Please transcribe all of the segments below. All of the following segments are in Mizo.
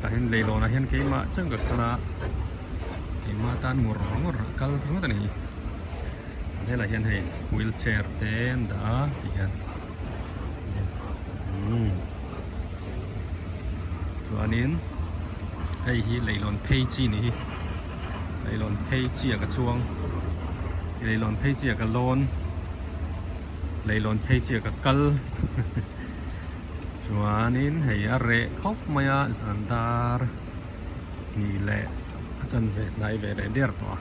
Tah hian leilawn ah hian keimah chauh ka kal a keimah tan ngur ngur a kal ringawt a ni helai hian hei wheel chair te an dah a ti hian umm chuanin hei hi leilawn phei chi ni hi leilawn phei chi ah ka chuang leilawn phei chi ah ka lawn leilawn phei chi ah ka kal. Chuanin hei a reh khawp mai a zan dar hnih leh a chanve hnai ve leh der tawh a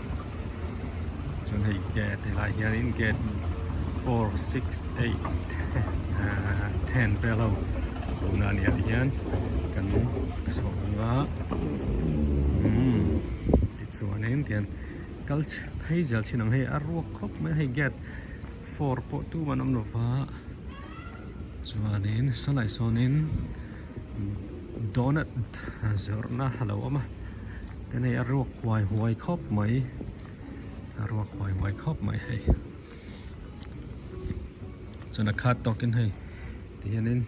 chuan hei gate helai hianin gate four six eight ahh ten vel ho luhna a ni a tihian kan chhuah ang a umm tichuanin tihian kal phei zel chin ang hei a ruak khawp mai a hei gate four pawh tumah an awm lo va. Chuanin sawlai sawnin donut zawrhna a lo awm a tin hei a ruak huai huai khawp mai a ruak huai huai khawp mai hei chuan a khat tawkin hei tihianin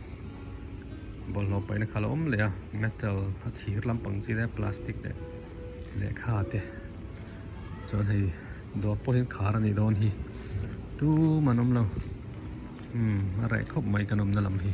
bawlhhlawh paihna kha a lo awm leh a metal a thir lampang chi te plastic leh lehkha te chuan hei dawr pawh hi khar a nih dawn hi tumah an awm lo. Umm a reh khawp mai kan awmna lam hi.